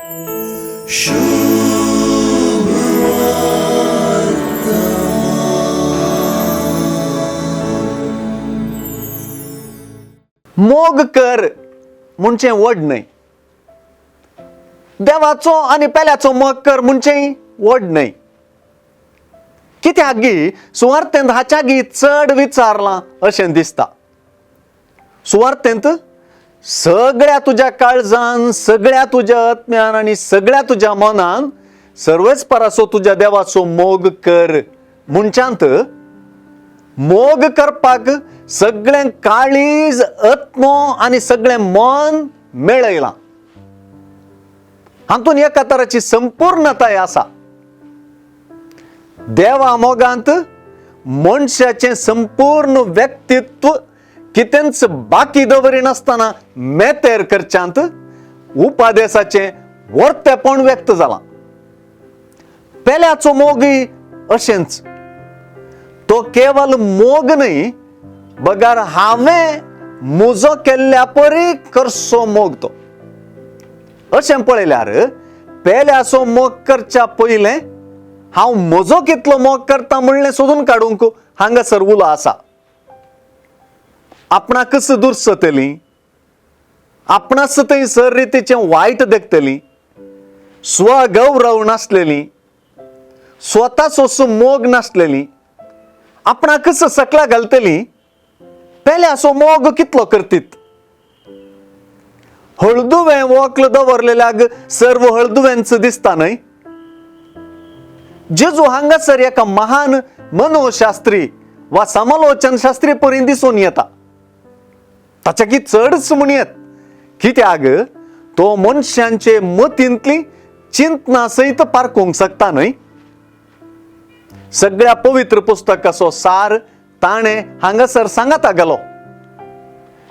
मोग कर म्हणचें व्हड न्हय, देवाचो आनी पेल्याचो मोग कर म्हणचें व्हड न्हय. कित्याक गी सुवार्थेंत हाच्यागी चड विचारलां अशें दिसता. सुवार्थेंत सगळ्या तुज्या काळजान, सगळ्या तुज्या आत्म्यान आनी सगळ्या तुज्या मनान सर्वेस्पराचो तुज्या देवाचो मोग कर म्हणच्यांत मोग करपाक सगळें काळीज, आत्मो आनी सगळें मन मेळयलां. हातूंत एका तराची संपूर्णताय आसा. देवा मोगांत मनशाचें संपूर्ण व्यक्तित्व कितेंच बाकी दवरिनासतना मेतेर करच्यांत उपादेसाचें वर्तेपण व्यक्त जालां. पेल्याचो मोगय अशेंच, तो केवल मोग न्हय बगर हांवें म्हजो केल्ल्या परी करसो मोग तो. अशें पळयल्यार पेल्याचो मोग करच्या पयलें हांव म्हजो कितलो मोग करता म्हणलें सोदून काडूंक हांगासर उलो आसा. आपणाकच दुर्सतली, आपणाच थंय सर रितीचें वायट देखतली, स्वगौरव नासलेली, स्वताचो मोग नासलेली, आपणाकच सकला घालतली. पेल्याचो मोग कितलो करतीत? हळदुवें वक्ल दवरलेल्याक सर्व हळदुवेंच दिसता न्हय? जेजू हांगासर एका महान मनोशास्त्री वा समालोचन शास्त्री परी दिसून येता. ताच्याकी चडच म्हणयेत, कित्याक तो मनशांचे मतींतली चिंतना सयत पारखूंक शकता न्हय? सगळ्या पवित्र पुस्तकाचो सार ताणें हांगासर सांगाता गेलो.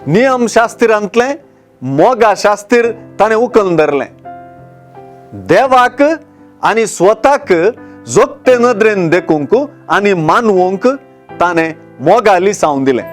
नियम शास्त्रांतलें मोगा शास्त्र ताणें उखलून धरलें. देवाक आनी स्वताक जोगते नदरेन देखूंक आनी मानवंक ताणें मोगा लिसावन दिलें.